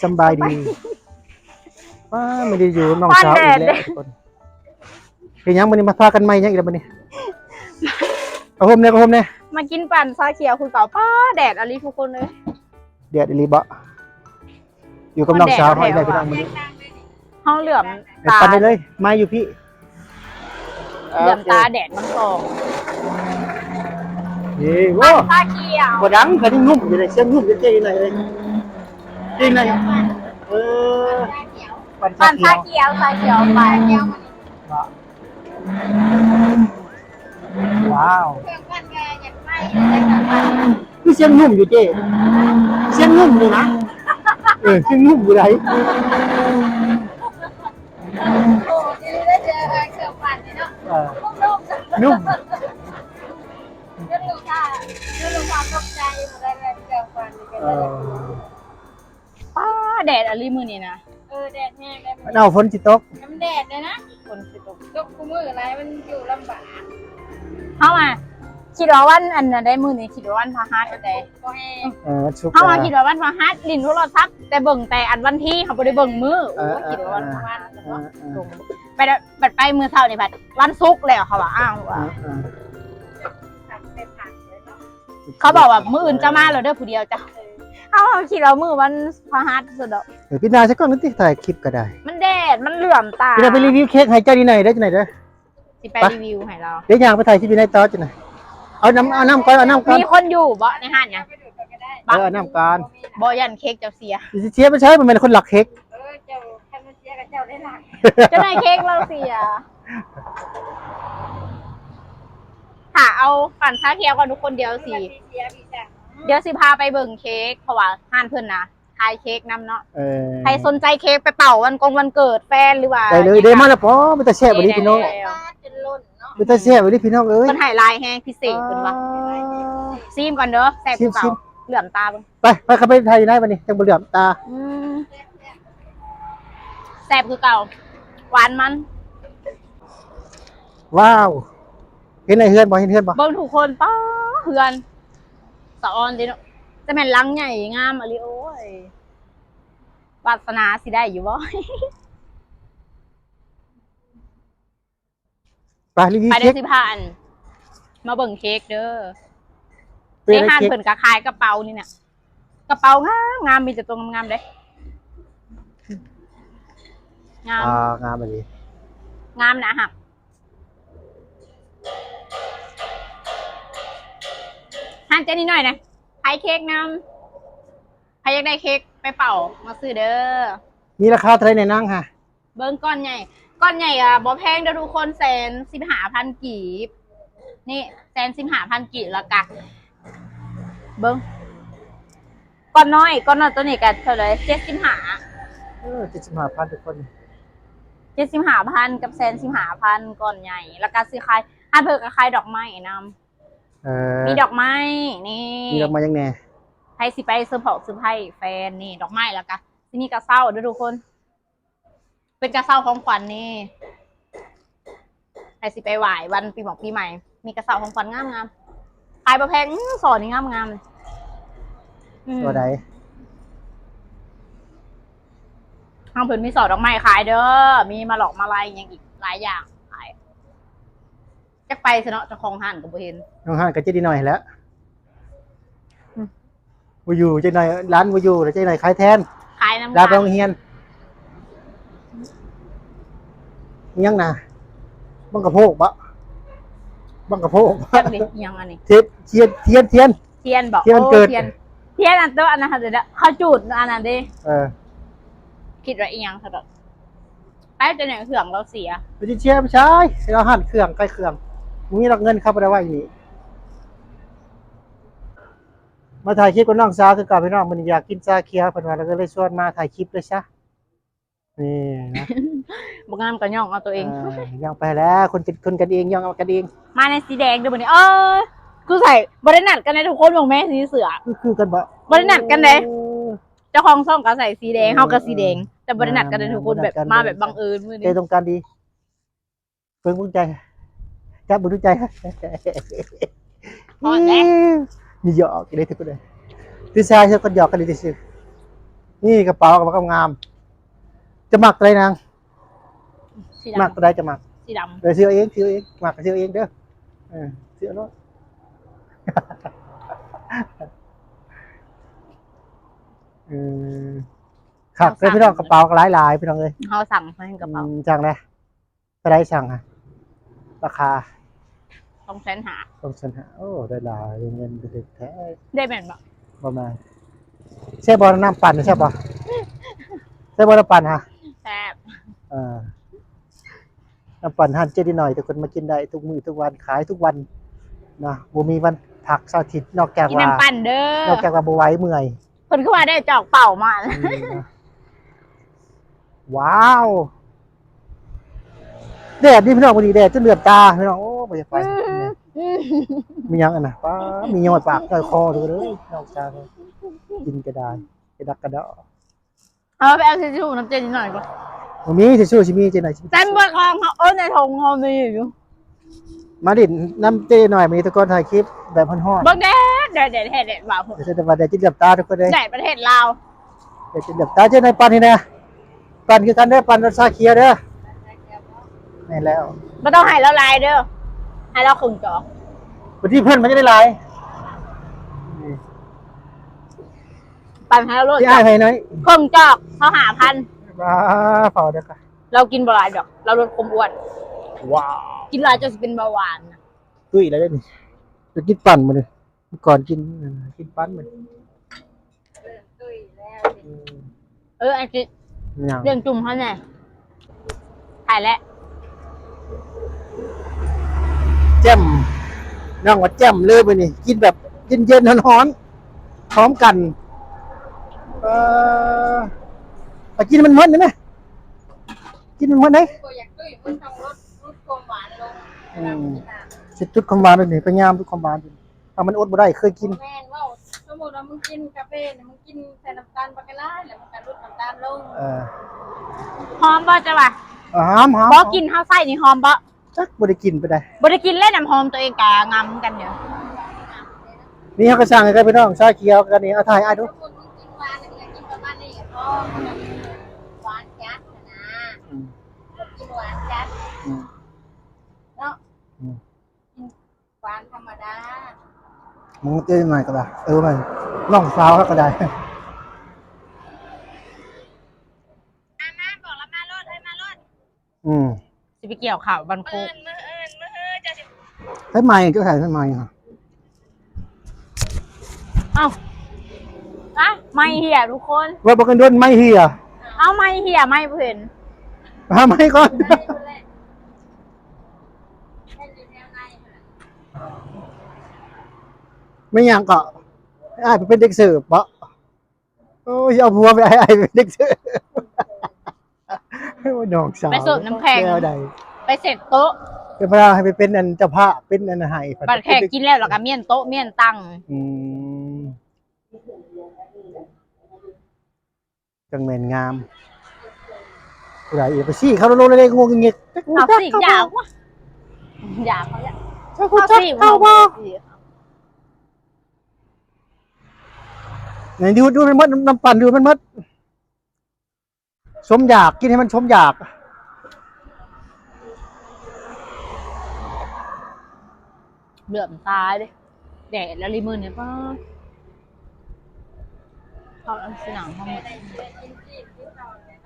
ສຳບາຍດີ. ວ້າ ມື້ນີ້ຢູ່ນ້ອງສາວອີກແລ້ວທຸກຄົນ. ເຮັດຫຍັງມື້ນີ້ ມາພາກັນໃໝ່ຫຍັງອີກແລ້ວມື້ນີ້? ຜ້າຫົ່ມແດ່ ຜ້າຫົ່ມແດ່. ມາກິນປັ່ນຊາຂຽວຄືເກົ່າ. ປ້າ ແດດອີ່ຫຼີທຸກຄົນເອີຍ. ແດດອີ່ຫຼີບໍ? ຢູ່ກັບນ້ອງສາວເຮົາອີກແລ້ວພີ່ນ້ອງມື້ນີ້. ເຮົາເຫຼືອມຕາ ໄປປັ່ນໄດ້ເລີຍ ມາຢູ່ພີ້. ເຫຼືອມຕາແດດມັນສ່ອງ. ເອີ ໂອ້ ຊາຂຽວ ບໍ່ດັງ ກະຍັງໜຸ່ມຢູ່ເດ້ ສຽງໜຸ່ມຢູ່ເຈ້ ອີ່ໜ້ອຍເອີຍ ເຈ້ ອີ່ໜ້ອຍ. ເອີ ປັ່ນຊາຂຽວ ຊາຂຽວ ຊາຂຽວໄປ. ວ້າວ ເຄື່ອງປັ່ນກະຢາກໄປ ຢາກໄປ. ຄືສຽງໜຸ່ມຢູ່ເຈ້ ສຽງໜຸ່ມຢູ່ນະ. ເອີ ສຽງໜຸ່ມຢູ່ໃດ. ໂອ້ ດີເດ້ເຈີເຄື່ອງປັ່ນນີ້ເນາະ. ເອີ ໜຸ່ມ ໜຸ່ມ. ຈົນລູກຄ້າ ຈົນລູກຄ້າຕົກໃຈ ບໍ່ໄດ້ເຄື່ອງປັ່ນນີ້. ເອີ ປ້າ ແດດອີ່ຫຼີມື້ນີ້ນະ. ເອີ ແດດແຮງເດ້. ມັນເອົາ ຝົນຊິຕົກ ມັນແດດເດ້ນະ. ຝົນຊິຕົກ ຕົກຄູ່ມື້ຫຼາຍ ມັນຢູ່ລຳບາກ. ເຮົາອະ ຄິດວ່າວັນອັນນັ້ນໄດ໋ ມື້ນີ້ຄິດວ່າວັນພະຫັດໄດ໋. ເອີ ວັນສຸກ ເຮົາອະ ເອີ ຄິດວ່າວັນພະຫັດ ຫຼິ້ນໂທລະສັບ ແຕ່ເບິ່ງແຕ່ອັນວັນທີ ເຮົາບໍ່ໄດ້ເບິ່ງມື້. ເອີ ໂອ້ຍ ເອີ ຄິດວ່າວັນ ເອີ ພະຫັດ ເອີ ເອີ ແຕ່ ບັດ ບັດໄປມື້ເຊົ້ານີ້ພັດວັນສຸກແລ້ວ ເຂົາວ່າ ອ້າວ ເອີ ເອີ ເຂົາບອກວ່າ ມື້ອື່ນເຈົ້າມາແລ້ວເດີ ຜູ້ດຽວເຈົ້າ. ເຮົາ ເຮົາຄິດວ່າມື້ວັນພະຫັດຊັ້ນດອກ. ເອີ ປີໜ້າຊະກ່ອນຕິ ຖ່າຍຄລິບກະໄດ້. ມັນແດດ ມັນເຫຼືອມຕາ. ປີໜ້າໄປຣີວິວເຄ້ກໃຫ້ເຈົ້າດີໜ້ອຍເດີ ຈັ່ງໃດເດີ. ຊິໄປ ໄປ ຣີວິວໃຫ້ລາວ. ເຮັດຫຍັງ ໄປຖ່າຍຄລິບຢູ່ໃນຕໍ່ຈັ່ງໃດ. ເອົານ້ຳ ເອົານ້ຳກ່ອນ ເອົານ້ຳກ່ອນ. ມີຄົນຢູ່ບໍ່ໃນຮ້ານຫຍັງ? ເອີ ເອົານ້ຳກ່ອນ. ບໍ່ ຢ້ານເຄ້ກເຈົ້າເສຍ. ຊິເສຍໄປໃສ ບໍ່ແມ່ນຄົນລັກເຄ້ກ. ເອີ ເຈົ້າ ຄັນມັນເສຍກະເຈົ້າໄດ້ລັກ. ເຈົ້າໄດ້ເຄ້ກລາວເສຍ. ຖ້າເອົາປັ່ນຊາຂຽວກ່ອນທຸກຄົນ ດຽວຊິ ດຽວຊິພາໄປເບິ່ງເຄ້ກ ເພາະວ່າຮ້ານເພິ່ນນະ ຂາຍເຄ້ກນຳເນາະ. ເອີ ໃຜສົນໃຈເຄ້ກໄປເປົ່າວັນກົງວັນເກີດແຟນ ຫຼືວ່າ ໄດ້ເລີຍ ໄດ້ມາແລ້ວ. ອໍ ເປັນຕາແຊບອີ່ຫຼີພີ່ນ້ອງ ຈົນລົ້ນເນາະ. ເປັນຕາແຊບອີ່ຫຼີພີ່ນ້ອງເອີຍ. ເພິ່ນໃຫ້ລາຍແຮງພິເສດເພິ່ນວ່າ. ອໍ ຊີມກ່ອນເດີ ແຊບຄືເກົ່າ. ເຫຼືອມຕາເບິ່ງ. ໄປ ໄປ ເຂົ້າໄປຖ່າຍຢູ່ໃນບັດນີ້ ຈັ່ງບໍ່ເຫຼືອມຕາ. ອືມ ແຊບຄືເກົ່າ ຫວານມັນ. ວ້າວ ເຫັນໃນເຮືອນບໍ່? ເຫັນເຮືອນບໍ່? ເບິ່ງທຸກຄົນ ປ້າ ເຮືອນສະອອນເດ້ເນາະ. ຈະແມ່ນຫຼັງໃຫຍ່ງາມອີ່ຫຼີ. ໂອ້ຍ ວາດສະໜາຊິໄດ້ຢູ່ບໍ່? ໄປ ຣີວິວ ໄປເດີ ເຄ້ກ ຊິພາອັນ ມາເບິ່ງເຄ້ກເດີ. ເປັນ ໃນຮ້ານເພິ່ນກະຂາຍກະເປົານີ້ນະ. ກະເປົາງາມໆ ມີແຕ່ໂຕງາມໆເດ້. ງາມ ອ່າ ງາມອີ່ຫຼີ ງາມໜ້າຮັກ. ຮ້ານເຈ້ນິດໜ້ອຍນະ ຂາຍເຄ້ກນຳ. ໃຜຢາກໄດ້ເຄ້ກໄປເປົ່າ ມາຊື້ເດີ. ມີລາຄາເທົ່າໃດແດ່ນາງຫະ? ເບິ່ງກ້ອນໃຫຍ່ ກ້ອນໃຫຍ່ອະ ບໍ່ແພງເດີທຸກຄົນ ແສນສິບຫ້າພັນກີບ. ນີ້ ແສນສິບຫ້າພັນກີບ ແລ້ວກະເບິ່ງ ກ້ອນນ້ອຍ ກ້ອນນ້ອຍໂຕນີ້ກະເທົ່າໃດ? ເຈັດສິບຫ້າ. ເອີ ເຈັດສິບຫ້າພັນທຸກຄົນ ເຈັດສິບຫ້າພັນກັບແສນສິບຫ້າພັນ ກ້ອນໃຫຍ່. ແລ້ວກະຊິຂາຍ ຮ້ານເພິ່ນກະຂາຍດອກໄມ້ນຳ. ເອີ ມີດອກໄມ້ ນີ້ ມີດອກໄມ້ຫຍັງແດ່? ໃຜຊິໄປເຊີພອກເຊີໄພແຟນ ນີ້ ດອກໄມ້ ແລ້ວກະຊິມີກະເຊົ້າເດີທຸກຄົນ. ເປັນກະເຊົ້າຂອງຂວັນນີ້ ໃຜຊິໄປໄຫວ້ວັນປີໝອກປີໃໝ່ ມີກະເຊົ້າຂອງຂວັນງາມໆ ຂາຍບໍ່ແພງ. ອື ສໍນີ້ງາມໆ ອື ໂຕໃດ? ທາງເພິ່ນມີສໍດອກໄມ້ຂາຍເດີ ມີມາຫຼອກມາໄລຫຍັງອີກຫຼາຍຢ່າງຂາຍ. ຈັກໄປຊະເນາະ ເຈົ້າຂອງຮ້ານກະບໍ່ເຫັນ. ເຈົ້າຂອງຮ້ານກະເຈັດນິດໜ້ອຍຫັ້ນແຫຼະ. ອືມ ບໍ່ຢູ່ຈັກໜ້ອຍ ຫຼານບໍ່ຢູ່ແລ້ວ ຈັກໜ້ອຍຂາຍແທນ ຂາຍນຳ ລາໄປໂຮງຮຽນ. ຫຍັງນະ ບັງກະໂພກບໍ? ບັງກະໂພກ ຈັກເດ ຫຍັງອັນນີ້? ທຽນ ທຽນ ທຽນ ທຽນ ທຽນບໍ? ທຽນວັນເກີດ ໂອ້ ທຽນ ທຽນອັນໂຕອັນນັ້ນ ເຂົາຈູດອັນນັ້ນເດ. ເອີ ຄິດວ່າອີ່ຫຍັງຊະດອກ. ໄປແຕ່ເຄື່ອງລາວເສຍ ໄປເຊຍໄປໃສ? ລາວຮ້ານເຄື່ອງ ຂາຍເຄື່ອງ ບໍ່ມີດອກເງິນ ເຂົາບໍ່ໄດ້ໄວ້ນີ້. ມາຖ່າຍຄລິບກັບນ້ອງສາວຄືເກົ່າພີ່ນ້ອງ ມື້ນີ້ຢາກກິນຊາຂຽວ ເພິ່ນວ່າ ລະກະເລີຍຊວນມາຖ່າຍຄລິບເລີຍຊະ. ນີ້ນະ ບໍ່ງາມກະຍ້ອງເອົາໂຕເອງ. ເອີ ຍ້ອງໄປແລ້ວ ຄົນ ຄົນກັນເອງ ຍ້ອງເອົາກັນເອງ. ມາໃນສີແດງເດີມື້ນີ້. ເອີ ຄືໃສ່ ບໍ່ໄດ້ນັດກັນເດ້ທຸກຄົນ. ເບິ່ງແມ້ ສີເສື້ອ ຄື ຄືກັນບໍ? ບໍ່ໄດ້ນັດກັນເດ້. ໂອ້ ເຈົ້າຂອງຊ່ອງກະໃສ່ສີແດງ ເອີ ເຮົາກະສີແດງ ເອີ ແຕ່ບໍ່ໄດ້ນັດກັນເດ້ທຸກຄົນ. ອ່າ ແບບມາແບບບັງເອີນມື້ນີ້ ເຕະຕົງກັນດີ. ເບິ່ງເບິ່ງໃຈ ຈັບເບິ່ງດູໃຈ. ຮ້ອນແດ່ ມີຫຍອກເດ້ທຸກຄົນເອີຍ. ຜູ້ຊາຍຊະກອນຫຍອກກັນດີທີ່ສຸດ. ນີ້ກະເປົາກະງາມ. ຈະມັກໂຕໃດນາງ? ສີດຳ. ມັກໂຕໃດຈະມັກ? ສີດຳ. ເອີ ຊື້ເອົາເອງ ຊື້ເອົາເອງ ມັກກະຊື້ເອົາເອງເດີ. ເອີ ຊື້ເອົາໂລດ. ເອີ ຄັກເດີພີ່ນ້ອງ ກະເປົາກະຫຼາຍໆ ພີ່ນ້ອງເອີຍ. ເຮົາສັ່ງໃຫ້ກະເປົາ. ອືມ ສັ່ງແດ່. ເທົ່າໃດສັ່ງຫະ? ລາຄາ ສອງແສນຫ້າ. ສອງແສນຫ້າ. ໂອ້ ໄດ້ຫຼາຍເງິນເດ້ແທ້. ໄດ້ແມ່ນບໍ່? ບໍ່ແມ່ນ. ແຊບບໍ່ ນ້ຳປັ່ນແຊບບໍ່? ແຊບບໍ່ນ້ຳປັ່ນຫະ? ແຊບ. ເອີ ນ້ຳປັ່ນຮ້ານເຈດີນ້ອຍ ທຸກຄົນມາກິນໄດ້ທຸກມື້ທຸກວັນ ຂາຍທຸກວັນນະ ບໍ່ມີວັນພັກເສົາອາທິດ ນອກຈາກວ່າ ກິນນ້ຳປັ່ນເດີ ນອກຈາກວ່າບໍ່ໄຫວເມື່ອຍ. ເພິ່ນຄືວ່າໄດ້ຈອກເປົ້າມາ. ອືມ ວ້າວ ແດດນີ້ພີ່ນ້ອງ ມື້ນີ້ແດດຈົນເຫຼືອບຕາພີ່ນ້ອງ. ໂອ້ ບໍ່ຢາກໄປ. ອືມ ມີຫຍັງອັນນະ? ປ້າ ມີຍ້ອຍປາກຍ້ອຍຄໍເດີ ນອກຈາກກິນກະດາຍ ກະດັກກະດໍ. ເອົາໄປເອົາທິຊຊູ້ນຳເຈດີນ້ອຍກ່ອນ. ບໍ່ມີທິຊຊູ້ ຊິມີເຈດີນ້ອຍ ເຕັມເບິດຂອງເຮົາ ເອີ ໃນຖົງເຮົາມີຢູ່. ມາຫຼິ້ນນຳເຈດີນ້ອຍ ມື້ນີ້ທຸກຄົນ ຖ່າຍຄລິບແບບຮ້ອນໆ. ເບິ່ງແດດ ແດດ ແດດ ແດດ ແດດ ແດດ ແດດຈົນເຫຼືອບຕາທຸກຄົນເອີຍ. ແດດປະເທດລາວ ແດດຈົນເຫຼືອບຕາ. ເຈດີນ້ອຍປັ່ນໃຫ້ແດ່ ປັ່ນຄືກັນເດີ ປັ່ນຊາຂຽວເດີ. ແມ່ນແລ້ວ ບໍ່ຕ້ອງໃຫ້ລາວຫຼາຍເດີ ໃຫ້ລາວເຄິ່ງຈອກ. ບາດນີ້ເພິ່ນມັນຈະໄດ້ຫຼາຍ. ປັ່ນໃຫ້ລາວໂລດ ຊິອ້າຍໃຫ້ໜ້ອຍ ເຄິ່ງຈອກ ຊາວຫ້າພັນ. ວ້າ ເຝົ້າເດີກະ ລາວກິນບໍ່ຫຼາຍດອກ ລາວລົດຄວາມອ້ວນ. ວ້າວ ກິນຫຼາຍເຈົ້າຊິເປັນເບົາຫວານນະ. ຕຸ້ຍແລ້ວເດ້ນີ້ ໄປກິນປັ່ນມື້ນີ້ ມື້ກ່ອນກິນ ກິນປັ່ນມື້ນີ້. ເອີ ຕຸ້ຍແລ້ວນີ້. ເອີ ອັນຊິ ຫຍັງ? ລ້ຽງຈຸ່ມເຮົາແດ່ ຖ່າຍແຫຼະ. ແຈ່ມ ນ້ອງວ່າແຈ່ມເລີຍມື້ນີ້ ກິນແບບເຢັນໆ ຮ້ອນໆ ພ້ອມກັນ. ເອີ ໄປກິນມັນໝົດນີ້ແມະ ກິນມັນໝົດເດ້. ບໍ່ຢາກຕຸ້ຍ ມັນຕ້ອງຫຼຸດ ຫຼຸດຄວາມຫວານລົງ. ອືມ ຊິຫຼຸດຄວາມຫວານນີ້ ພະຍາຍາມຫຼຸດຄວາມຫວານ. ຖ້າມັນອົດບໍ່ໄດ້ ເຄີຍກິນ. ແມ່ນ ເວົ້າ ສົມມຸດວ່າມຶງກິນກາເຟນີ້ ມຶງກິນໃສ່ນ້ຳຕານບັກຫຼາຍ ແລ້ວມັນກະຫຼຸດນ້ຳຕານລົງ. ເອີ ຫອມບໍ່ເຈົ້າວ່າ? ເອີ ຫອມ ຫອມ. ບໍ່ ກິ່ນເຮົາໃຊ້ນີ້ຫອມບໍ່? ຈັກ ບໍ່ໄດ້ກິ່ນປານໃດ. ບໍ່ໄດ້ກິ່ນແລ້ວ ນ້ຳຫອມໂຕເອງກະງາມຄືກັນເດີ. ນີ້ເຮົາກະສັ່ງໃຫ້ກັນພີ່ນ້ອງ ຊາຂຽວກັນນີ້. ເອົາ ຖ່າຍອ້າຍດູ. ຄົນກິນຫວານນີ້ ກິນປະມານນີ້ພໍ ຫວານຈັດນະ. ອືມ ກິນຫວານຈັດ. ອືມ ເນາະ. ອືມ ກິນ ຫວານທຳມະດາ. ມາເຕີໜ້ອຍກະໄດ້ ເອີ ແມ່ນ ນ້ອງສາວເຮົາກະໄດ້. ມາ ມາ ບອກລາວມາໂລດ ເອີ ມາໂລດ. ອືມ ຊິໄປກ່ຽວເຂົ້າບ້ານໂຄກ. ມື້ອື່ນ ມື້ອື່ນ ມື້ອື່ນເຈົ້າຊິ ໄຟໄໝ້ ເຈົ້າໃສ່ໄຟໄໝ້ຫະ? ເອົ້າ ອະ ໄມ້ເຫຍທຸກຄົນ. ວ່າບໍ່ກັນດົນໄມ້ເຫຍ. ເອົາ ໄມ້ເຫຍ ໄມ້ບໍ່ເຫັນ. ຫາໄມ້ກ່ອນ. ແມ່ນຫຍັງເກາະ? ອ້າຍໄປເປັນເດັກເສີບເບາະ? ໂອ້ຍ ເອົາຜົວໄປ ອ້າຍ ອ້າຍໄປເປັນເດັກເສີບ. ໂອ້ຍ ນ້ອງສາວ ໄປເສີບນ້ຳແຂງ ແນວໃດ? ໄປເຊັດໂຕະ ເປັນພະລາ ໃຫ້ໄປເປັນອັນເຈົ້າພາບ ເປັນອັນໃຫ້ ບັດແຂກກິນແລ້ວ ແລ້ວກະມ້ຽນໂຕະມ້ຽນຕັ່ງ. ອືມ. ຈັ່ງແມ່ນງາມ. ຜູ້ໃດອີກ ໄປຊີ້ເຂົາໂລດເລງງົກເງກ. ເອົາຊີ້ຢາກວະ ຢາກເຂົາຢາກ ເຈົ້າຮູ້ຈັກເຂົາບໍ່? ນີ້ ດູດ ດູດມັນໝົດ ນ້ຳ ນ້ຳປັ່ນ ດູດມັນໝົດ. ສົມຢາກ ກິນໃຫ້ມັນສົມຢາກ. ເຫຼືອມຕາເດ້ ແດດລະລິມື້ນີ້ ປ້າ ເຂົາຊິໜັງເຮົາ. ເ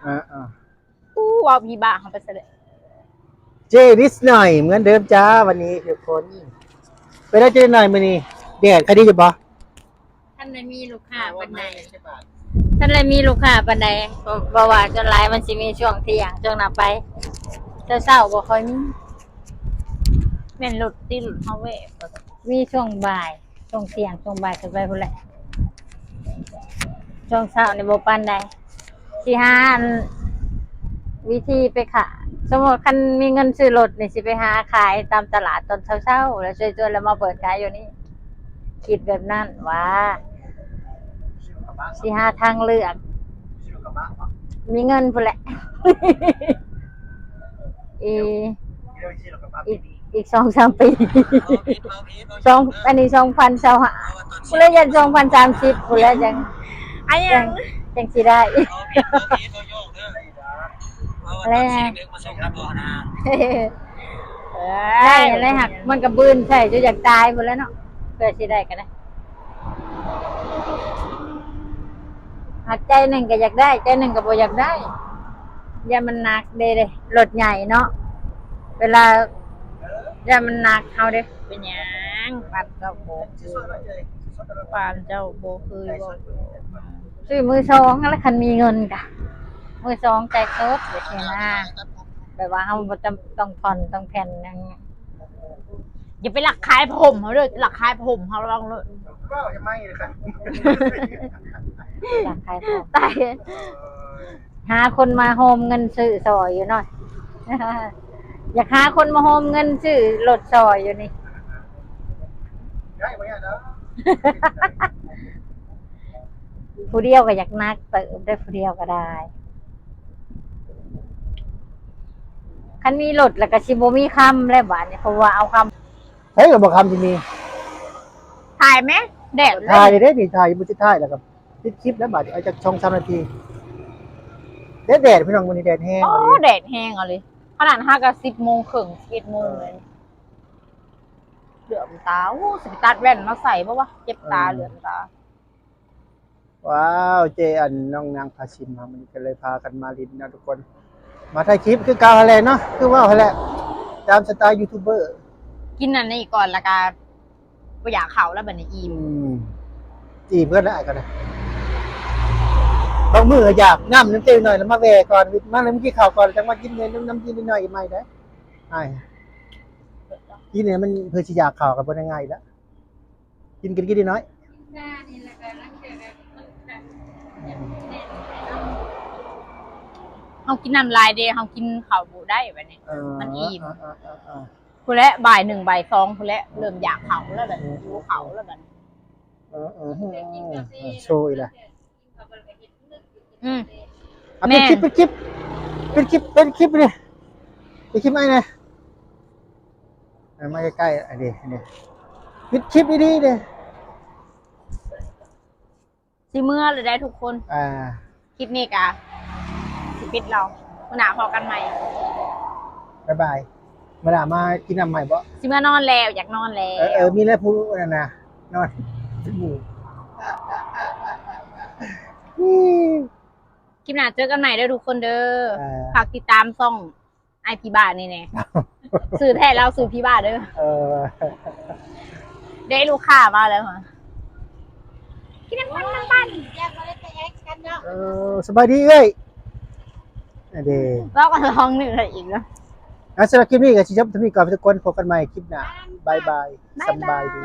ອີ ເອີ ອູ້ ເວົ້າຜີບ້າເຮົາໄປຊະເລີຍ. ເຈນິດໜ້ອຍ ເໝືອນເດີມຈ້າ ວັນນີ້ທຸກຄົນ. ເປັນໃດເຈນິດໜ້ອຍ ມື້ນີ້ແດດຄະດີຢູ່ບໍ່? ທັນໄດ້ມີລູກຄ້າປານໃດ ທັນໄດ້ມີລູກຄ້າປານໃດ ເພາະ ເພາະວ່າສ່ວນຫຼາຍມັນຊິມີຊ່ວງທ່ຽງ ຊ່ວງນັ້ນໄປ ເຊົ້າໆບໍ່ຄ່ອຍມີ. ແມ່ນລົດຕິ ລົດເຮົາແວ່ ມີຊ່ວງບ່າຍ ຊ່ວງທ່ຽງ ຊ່ວງບ່າຍຂຶ້ນໄປພຸ້ນແຫຼະ. ຊ່ວງເຊົ້ານີ້ບໍ່ປານໃດ. ຊິຫາອັນ ວິທີໄປຂາຍ ສົມມຸດຄັນມີເງິນຊື້ລົດນີ້ ຊິໄປຫາຂາຍຕາມຕະຫຼາດຕອນເຊົ້າໆ ແລ້ວສວຍໆ ແລ້ວມາເປີດຂາຍຢູ່ນີ້. ຄິດແບບນັ້ນຫວາ ຊິຫາທາງເລືອກ ມີເງິນພຸ້ນແຫຼະ ອີ ອີກ ອີກສອງສາມປີ ສອງ ອັນນີ້ສອງພັນຊາວຫ້າ ພຸ້ນແຫຼະ ຢ້ານສອງພັນສາມສິບພຸ້ນແຫຼະ ຈັ່ງ ອັນຫຍັງ ຈັ່ງ ຈັ່ງຊິໄດ້. ແລ້ວ ໄດ້ແລ້ວ ຫາກມັນກໍບືນໃສ່ຈົນຢາກຕາຍພຸ້ນແຫຼະເນາະ ເພື່ອຊິໄດ້ກໍໄດ້. ຫາກໃຈໜຶ່ງກໍຢາກໄດ້ ໃຈໜຶ່ງກໍບໍ່ຢາກໄດ້ ຢ້ານມັນໜັກເດ້ ລົດໃຫຍ່ເນາະ ເວລາ ຢ້ານມັນໜັກເຮົາເດ້. ເປັນຫຍັງ ປານເຈົ້າບໍ່ ປານເຈົ້າບໍ່ເຄີຍເວົ້າ ຊື້ມືສອງຫັ້ນລະ ຄັນມີເງິນກະ ມືສອງຈ່າຍສົດ ແບບນີ້ນະ ແບບວ່າເຮົາບໍ່ຈຳຕ້ອງຜ່ອນຕ້ອງແຜ່ນຫຍັງ. ຢ່າໄປລັກຂາຍຜ້າຫົ່ມເຮົາເດີ້ ລັກຂາຍຜ້າຫົ່ມເຮົາລອງໂລດ ເວົ້າໃຫ້ໃໝ່ເລີຍ ລັກຂາຍຜ້າຫົ່ມ ຕາຍ ເອີຍ ຫາຄົນມາໂຮມເງິນຊື້ຊ່ອຍຢູ່ເນາະ ຢາກຫາຄົນມາໂຮມເງິນຊື້ລົດຊ່ອຍຢູ່ນີ້ ໄດ້ບໍ່ຍາກດອກ ຜູ້ດຽວກໍຢາກໜັກເຕີບເດ້ ຜູ້ດຽວກໍໄດ້. ຄັນມີລົດແລ້ວກໍຊິບໍ່ມີຄຳແລ້ວບາດນີ້ ເພາະວ່າເອົາຄຳ ໃສກໍບໍ່ຄຳຊິມີ. ຖ່າຍແມ ແດດ ຖ່າຍເດ້ນີ້ ຖ່າຍ ບໍ່ຊິຖ່າຍແລ້ວກໍປິດຄລິບແລ້ວບາດນີ້ ເອົາຈັກສອງສາມນາທີ. ແດດໆ ພີ່ນ້ອງ ມື້ນີ້ແດດແຮງ ໂອ້ ອີ່ຫຼີ ແດດແຮງອີ່ຫຼີ ຂະໜາດຫາກະສິບໂມງເຄິ່ງ ສິບເອັດໂມງເລີຍ. ເອີ ເຫຼືອມຕາ ໂອ້ ຊິໄປຕັດແວ່ນມາໃສ່ບໍ່ວະ ເຈັບຕາ ເອີ ເຫຼືອມຕາ. ວ້າວ ເຈ້ອັນ ນ້ອງນາງພາຊິມເຮົາ ມື້ນີ້ກໍເລີຍພາກັນມາຫຼິ້ນເນາະທຸກຄົນ ມາຖ່າຍຄລິບຄືເກົ່າຫັ້ນແຫຼະເນາະ ຄືເວົ້າຫັ້ນແຫຼະ ຕາມສະໄຕຢູທູບເບີ. ກິນອັນນີ້ກ່ອນ ແລ້ວກໍບໍ່ຢາກເຂົ້າແລ້ວ ບັດນີ້ອີ່ມ ອີ່ມເບິດແລ້ວ ອ້າຍກໍໄດ້. ບາງມື້ກໍຢາກນ້ຳນຳເຕັ້ໜ້ອຍ ແລ້ວມາແວ່ກ່ອນ ມາແລ້ວມາກິນເຂົ້າກ່ອນ ຈັ່ງມາກິນນ້ຳ ນ້ຳກິນໜ້ອຍໃໝ່ໄດ້ ອ້າຍ ກິນນີ້ມັນເພື່ອຊິຢາກເຂົ້າກໍບໍ່ໄດ້ງ່າຍແລ້ວ. ກິນ ກິນ ກິນໜ້ອຍ. ເຮົາກິນນ້ຳຫຼາຍເດ້ ເຮົາກິນເຂົ້າບໍ່ໄດ້ບັດນີ້ ເອີ ມັນອີ່ມ ເອີ ເອີ ພຸ້ນແຫຼະ ບ່າຍໜຶ່ງ ບ່າຍສອງພຸ້ນແຫຼະ ເລີ່ມຢາກເຂົ້າແລ້ວບັດນີ້ ຫິວເຂົ້າແລ້ວບັດນີ້. ເອີ ເອີ ເອີ ໂຊອີກແລ້ວ. ອືມ ອ່ະ ແມ່ນ ປິດຄລິບ ປິດຄລິບ ປິດຄລິບ ປິດຄລິບນີ້ ປິດຄລິບໃຫ້ແດ່. ເອີ ມາໃກ້ໆ ອັນນີ້ ອັນນີ້ ປິດຄລິບດີໆເດ້. ຊິເມືອແລ້ວໄດ໋ທຸກຄົນ ອ່າ ຄລິບນີ້ກະຊິປິດແລ້ວ ມື້ໜ້າພໍ້ກັນໃໝ່ ບາຍບາຍ. ມື້ໜ້າມາກິນນ້ຳໃໝ່ບໍ? ຊິເມືອນອນແລ້ວ ຢາກນອນແລ້ວ. ເອີ ເອີ ມີແລ້ວຜູ້ນັ້ນນະ ນອນ ຄລິບໜ້າເຈີກັນໃໝ່ເດີທຸກຄົນເດີ. ເອີ ຝາກຕິດຕາມຊ່ອງອ້າຍພີ້ບ້ານີ້ແດ່ ຊື່ແທ້ລາວຊື່ພີ້ບ້າເດີ. ເອີ ເດ້ ລູກຄ້າມາແລ້ວ ກິນນ້ຳປັ່ນ ນ້ຳປັ່ນ ເອີ ສະບາຍດີເອື້ອຍ ອັນເດ ເວົ້າກັນລອງໜຶ່ງອີກເນາະ. ອ່ະ ສຳລັບຄລິບນີ້ກໍຊິຈົບເທົ່ານີ້ກ່ອນທຸກຄົນ ພົບກັນໃໝ່ຄລິບໜ້າ ບາຍບາຍ ສະບາຍດີ.